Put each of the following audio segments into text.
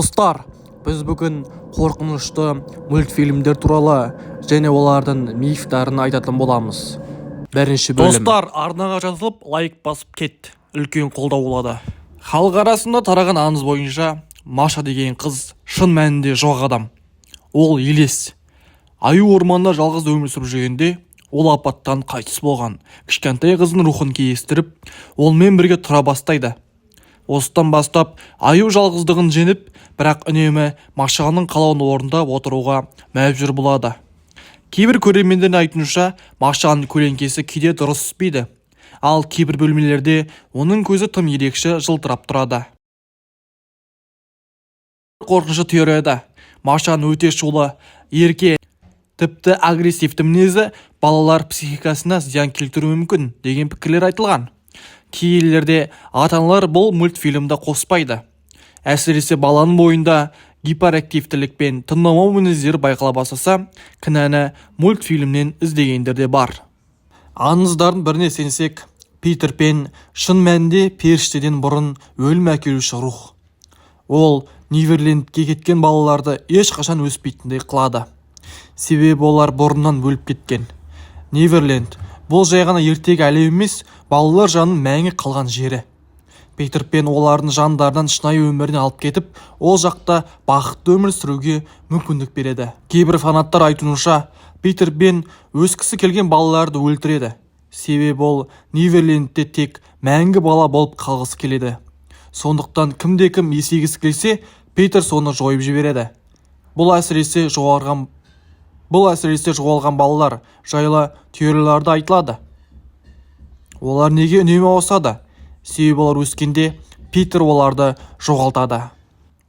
Достар, біз бүгін қорқынышты мультфильмдер туралы және олардың мифтарын айтатын боламыз. Бірінші бөлім. Достар, арнаға жазылып, лайк басып кет, үлкен қолдау болады. Халық арасында тараған аңыз бойынша, Маша деген қыз шын мәнінде жоқ адам, ол елес. Аю орманда жалғыз өмір сүріп жүргенде, ол апаттан қайтыс болған кішкентай қыздың рухын кездестіріп, онымен бірге тұра бастайды. Осыдан бастап аю жалғыздығын жеңіп, бірақ үнемі Машаның қалауын орындап отыруға мәжбүр болады. Кейбір көрермендердің айтуынша, Машаның көлеңкесі кейде дұрыс түспейді, ал кейбір бөлмелерде оның көзі тым ерекше жылтырап тұрады. Қорқынышты теорияда Машаның өте шулы, ерке, тіпті агрессивті мінезі балалар психикасына зиян келтіруі мүмкін деген пікірлер айтылған. Кей елдерде ата-аналар бұл мультфильмді қоспайды. Әсіресе баланың бойында гиперактивтілік пен тыңдамау мінездері байқала бастаса, кінәні мультфильмнен іздегендер де бар. Аңыздардың біріне сенсек, Питер Пен шын мәнінде періштеден бұрын өлім әкелуші рух. Ол Неверлендке кеткен балаларды ешқашан өспейтіндей қылады, себебі олар бұрыннан өліп кеткен. Неверленд – бұл жай ғана ертегі әлем емес, балалар жанының мәңгі қалған жері. Питер Пен олардың жандарынан шынайы өміріне алып кетіп, ол жақта бақытты өмір сүруге мүмкіндік береді. Кейбір фанаттар айтуынша, Питер Пен өскісі келген балаларды өлтіреді, себебі ол Неверлендте тек мәңгі бала болып қалғысы келеді. Сондықтан кімде-кім есейгісі келсе, Питер соны жойып жібереді. Бұл әсіресе жоғалған балалар жайлы теорияларда айтылады. Олар неге үнемі ауысады? Себебі олар өскенде, Питер оларды жоғалтады.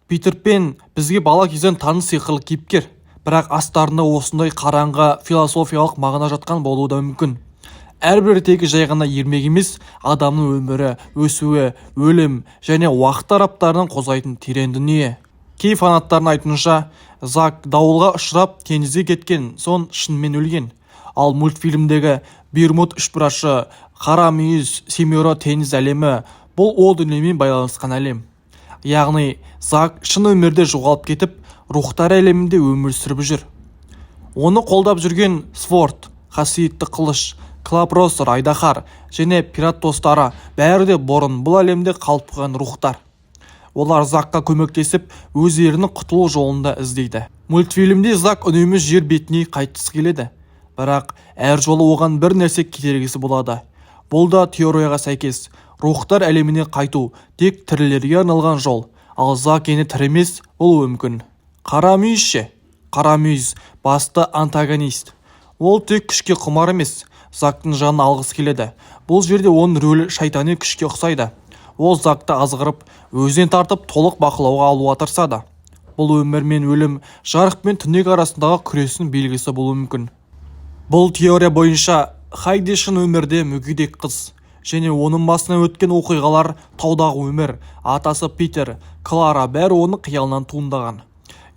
Питер Пен бізге бала кезден таныс сиқырлы кейіпкер, бірақ астарында осындай қараңғы философиялық мағына жатқан болуы да мүмкін. Әрбір ертегі жай ғана ермек емес, адамның өмірі, өсуі, өлім және уақыт тараптарын қозғайтын терең дүние. Кей фанаттардың айтуынша, Зак дауылға ұшырап, теңізге кеткен соң шынымен өлген. Ал мультфильмдегі Бермуд үшбұрышы, қара мүйіз, Семеро теңіз әлемі – бұл ол дүниемен байланысқан әлем. Яғни Зак шын өмірде жоғалып кетіп, рухтар әлемінде өмір сүріп жүр. Оны қолдап жүрген Сворд, қасиетті қылыш, Клапросор айдаһар және пират достары – бәрі де бұрын бұл әлемде қалып қойған рухтар. Олар Закқа көмектесіп, өздерінің құтылу жолын да іздейді. Мультфильмде Зак үнемі жер бетіне қайтқысы келеді, бірақ әр жолы оған бір нәрсе кедергісі болады. Бұл да теорияға сәйкес, рухтар әлеміне қайту тек тірілерге арналған жол, ал Зак енді тірі емес болуы мүмкін. Қара мүйіз ше? Қара мүйіз – басты антагонист. Ол тек күшке құмар емес, Зактың жанын алғысы келеді. Бұл жерде оның рөлі шайтани күшке ұқсайды. Ол Закты азғырып, өзіне тартып, толық бақылауға алуға тырысады. Бұл өмір мен өлім, жарық пен түнек арасындағы күрестің белгісі болуы мүмкін. Бұл теория бойынша, Хайди шын өмірде мүгедек қыз және оның басынан өткен оқиғалар, таудағы өмір, атасы Питер, Клара – бәрі оның қиялынан туындаған.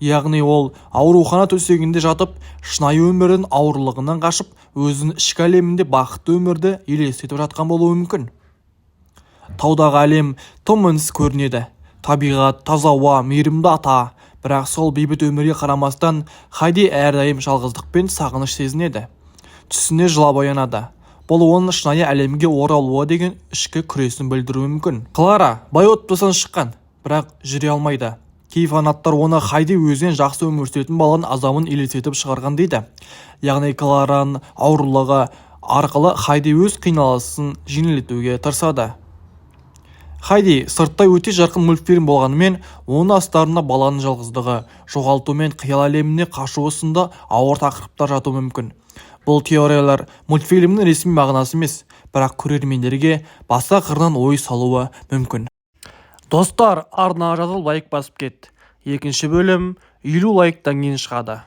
Яғни ол аурухана төсегінде жатып, шынайы өмірдің ауырлығынан қашып, өзінің ішкі әлемінде бақытты өмірді елестетіп жатқан болуы мүмкін. Таудағы әлем тым мінсіз көрінеді: табиғат, таза ауа, мейірімді ата. Бірақ сол бейбіт өмірге қарамастан, Хайди әрдайым жалғыздық пен сағыныш сезінеді, түсіне жылап оянады. Бұл оның шынайы әлемге оралуы деген ішкі күресін білдіруі мүмкін. Клара бай отбасынан шыққан, бірақ жүре алмайды. Кей фанаттар оны Хайди өзінен жақсы өмір сүретін баланың азабын елестетіп шығарған дейді. Яғни Клараның аурулығы арқылы Хайди өз қиналысын жеңілдетуге тырысады. Хайди сырттай өте жарқын мультфильм болғанымен, оның астарында баланың жалғыздығы, жоғалту мен қиял әлеміне қашуы сынды ауыр тақырыптар жатуы мүмкін. Бұл теориялар мультфильмнің ресми мағынасы емес, бірақ көрермендерге басқа қырынан ой салуы мүмкін. Достар, арнаға жазылып, лайк басып кет. Екінші бөлім 50 лайктан кейін шығады.